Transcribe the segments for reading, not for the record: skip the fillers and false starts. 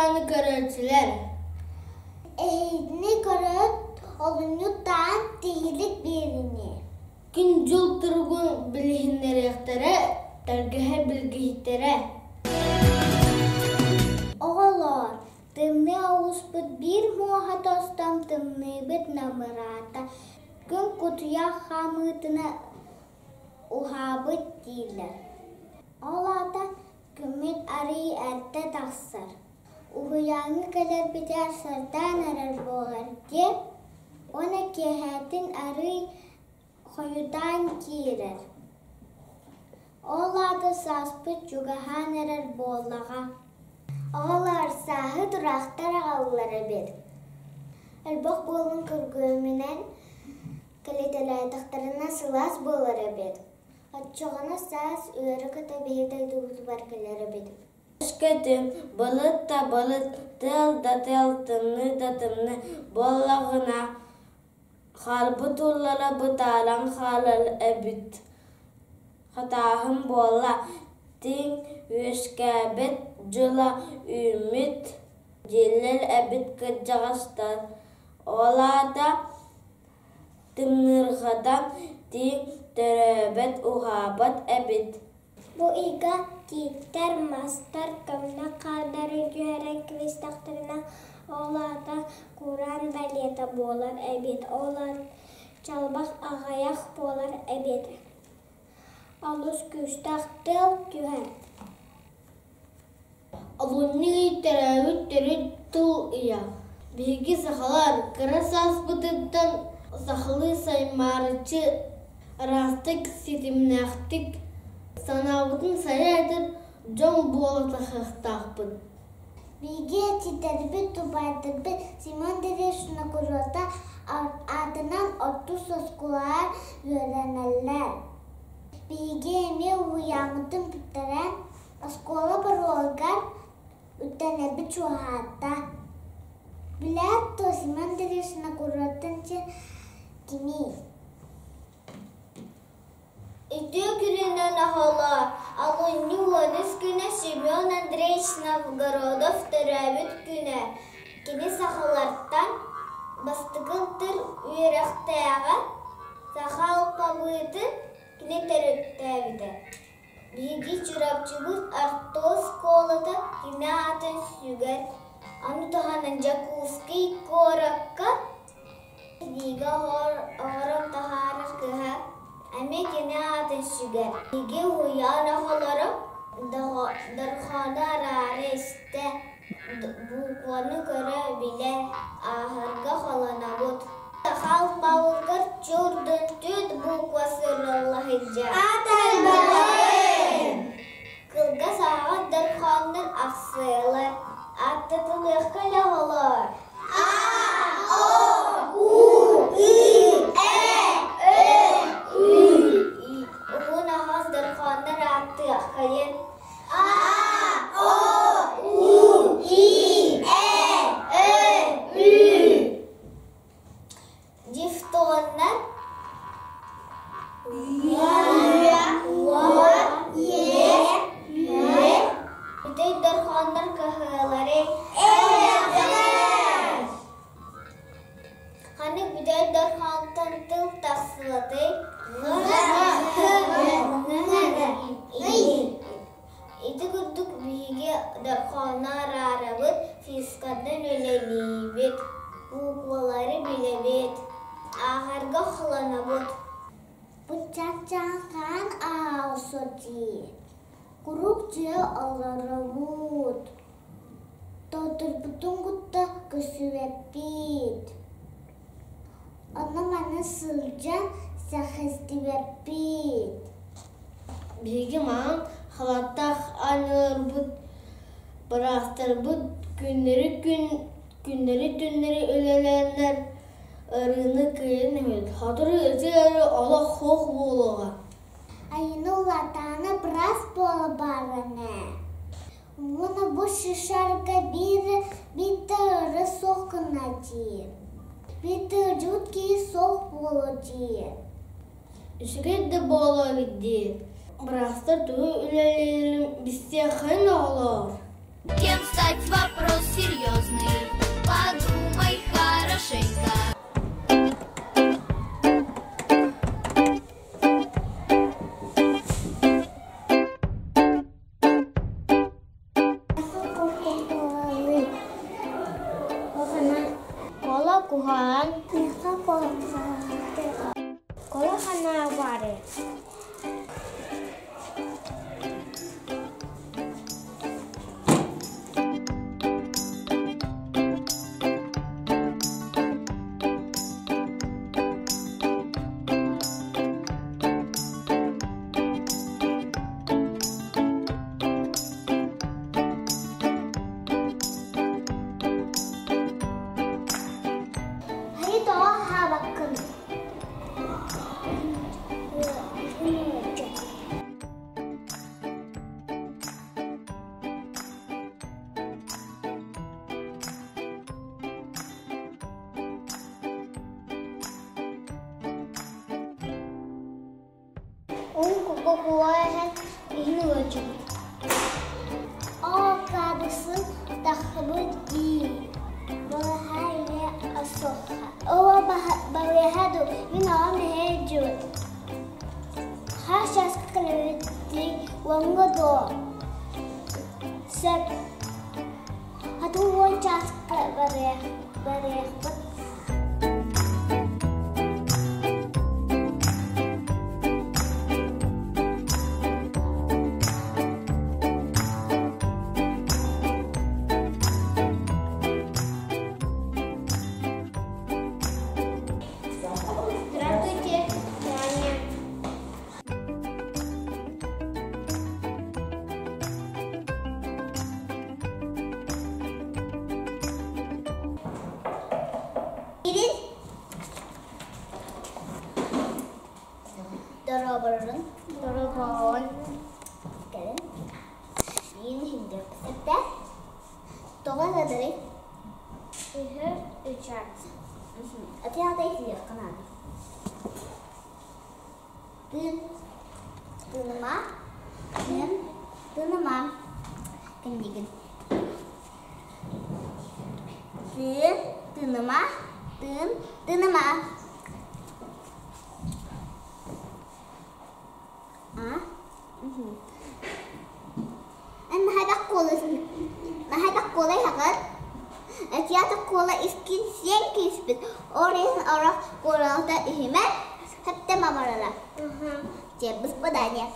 Күндү көрөөччүлэр! Эһигини көрөөт, олунньу таан тиһилик биэриҥи. Күн-дьыл туругун билиһиннэриэхтэрэ, тэлгэһэ билгиһиттэрэ. Оҕолоор, тымныы оҕуспут биир муоһа тостон тымныыбыт намыраата. Күн кутуйах хаамыытына уһаабыт дииллэр. Ол аата күммүт арыый эрдэ тахсар. Уһуйааҥҥа кэлэрбитигэр сардаан эрэр буолар диэн уонна киэһээтин арыый хойутаан киирэр. Ол аата сааспыт чугаһаан эрэр буоллаҕа. Оҕолор сааһы тураахтар аҕаллар эбит. Элбэх буолан күргүөмүнэн кэлитэлээтэхтэринэ сылаас буолар эбит. Оччоҕуна саас үөрэ-көтө биһи дойдубутугар кэлэр эбит. Өскөтүн былыт да былыт, тыал да тыал, тымныы да тымныы буоллаҕына, Хаалбыт ууллара бытааран хаалар эбит, хатааһын буолла, тииҥ үөскээбит дьыла үүммүт дииллэр эбит кырдьаҕастар. Ол аата тымныырҕатан тииҥ төрөөбөт, уһаабат эбит. Бу ыйга тииттэр, мастар көмнөх хаардары түһэрэн кэбистэхтэринэ, ол аата кураан бэлиэтэ буолар эбит, ол аата чалбах аҕыйах буолар эбит. Олус күүстээх тыал түһэр. Олунньу ый төрөөбүт төрүт тыл ыйа. Биһиги сахалар кыра сааспытыттан сахалыы саймаарыччы ыраастык, ситимнээхтик санаабытын сайа этэр дьон буола тахсыахтаахпыт. Биһиги этитэрбит, тубайдарбыт Семен Андреевич Нокуруота аатынан оттус оскуолаҕа үөрэнэллэр. Биһиги эмиэ уһуйааммытын бүтэрэн, оскуола боруогар үктэнэрбит чугаһаата. Билээт дуо Семен Андреевич Нокуруоттан кимий? Үтүө күнүнэн оһолоор, олунньу уонус күнэ Семен Андреевич Новгородов төрөөбүт күнэ. Кини сахалартан бастакы тыл үөрэхтээҕэ, саха алпабыытын кини төрүттээбитэ. Биһиги Чурапчыбыт орто оскуолата кини аатын сүгэр. Ону таһынан Дьокуускай куоракка Бигэ оҥорон таһаарар кыһа эмиэ кини аатын сүгэр. Биһиги уһуйаан оҕолоро дорҕоону араара истэ, букваны көрө-билэ ааһарга холонобут. Саха алпабытыгар чуурдун түөрт буква сырылла сылдьар. Кылгас аһаҕас дорҕооннор ахсыалар, ааттатылыахха эрэ оҕолоор. А, О, У, И, Э, Ö, Ü, И. Уһун аһаҕас дорҕооннор ааттыаххайын. А, О, У, И, Э, Ö, Ü. Дифтоннар Бүтэй дорҕооннор кыһыылары Ханнык бүтэй дорҕоонтон тыл тахсыбатый? Ити курдук биһиги дорҕоону араарабыт, физиканан үлэлиибит, буквалары билэбит, ааҕарга холонобут. Быччачаҥхаан аҕа дии, куруук дьиэ олоробут, Тоотурбутун кытта көрсүбэппит, онно-манна сылдьан сэхэстибэппит. Биһиги маҥан халааттаах аанньаларбыт, быраастарбыт күннэри күн күннэри-түүннэри үлэлээннэр ыарыыны кыайан иһэбит. Сотору ити ыарыы олох суох буолуоҕа. Айыны улаатаана быраас буола баарына Уонна бу шишарга биир биирдэ ыра суох гына дии. Биирдэ ыдьыбыт киһи суох буолуо дии. Үчүгэй да буолуо эбит дии. Быраастар тугу үлэлииллэрин билсиэххин оҕолоор. Кем стать вопрос серьезный, подумай хорошенько. Кола куһаҕан Кола ханаа баары Хайы тоҕо аһаабаккын? Иһин ыалдьыбыт. Оо, тахсыбыт дии. Балаһа илэ осуохха. Оо, балыыһа дуу, мин оҕом иһэ ыалдьыбыт. Хас чааска кэлэбитий уоҥҥа дуо? Сөп. Хатыы 10 чааска барыахпыт. Здравствуйте, Таня. Кирилл Дорооборун. Дорооборун. Кэлин. Мин иһиндиэхпит Тоҕо эладарый? Үһү үчэт. Ати аата иһиэххэ наада. Тыын. Тыыныма. Тыын. Тыыныма. Кэннигин. Тыын. Тыыныма. Тыын. Тыыныма. А? Эн наһаа наһаа куолай хаҕар. Театр куола искин сиэн кииспит. Орин орох куолалта иһимэр. Хэптэ мамарала. Чебус подание.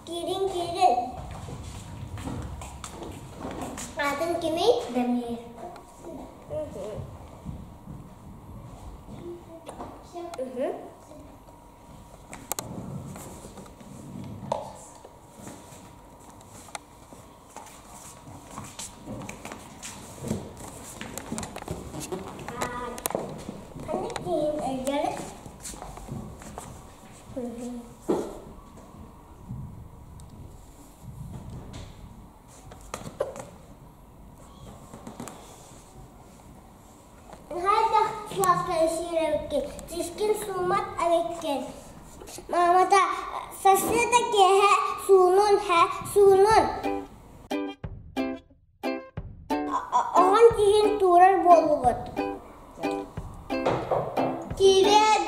Киирин киирин. Аатын кимий? Дамир. Ханнык киһин өйдөрүт? Хайдах сладкое сиэрэбиккин, сискин сууммат эбиккин. Маамата сарсыарда киэһэ суунун, һэ, суунун. Оҕон киһин туурар буоллубут. Киирэн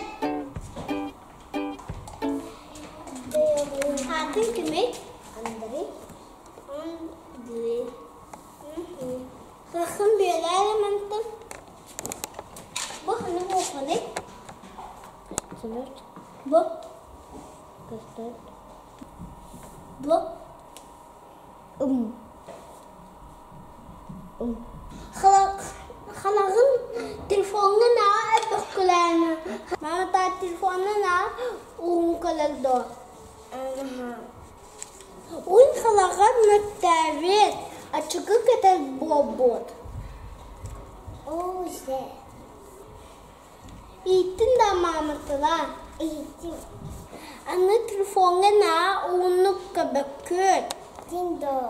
Аатын кимий? Андрей. Андрей. Хахын биэлээр мантан. Бу ханна буолханый? Бу. Бу. Ханаҕын телефоҥҥа наҕа элбэх Маама телефоҥҥа наҕа уһун кэлэр дуо? Уһун ханаҕа мөттөөбүт, ачыкы кэтэр буолбут. Ииттин да мааматыла Ииттин. Аны телефоҥҥа наҕа уһуннук көбөккүн. Ииттин доо.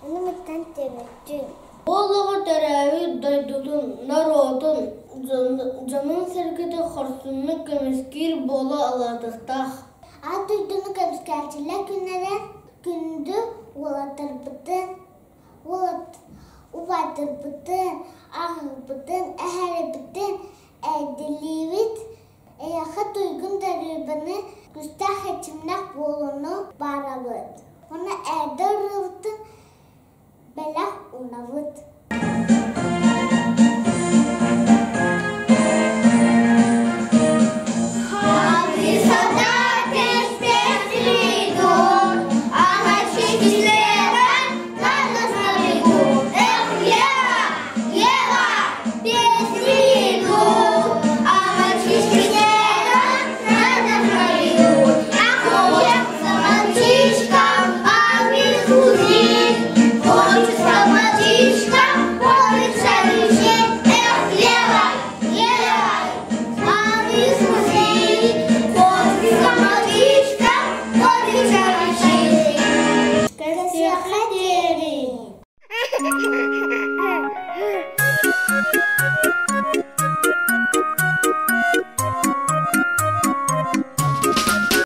Аны мыттан төбөттүн. Ол оҕо төрөөбүт дойдутун, норуотун, Дьонун-сэргэтин хорсуннук көмүскүүр буола улаатыахтаах. Аан дойдуну көмүскээччилэр күннэрэ күндү уолаттарбытын, убайдарбытын, аҕабытын, эһэлэрбитин эйдэлиибит, эйиэхэ туйгун доруобуйаны, күүстээх эрчимнээх буолууну баҕарабыт. Уонна эрдэ ырыабытын бэлэх уунабыт. Кэсиэхэ диэри.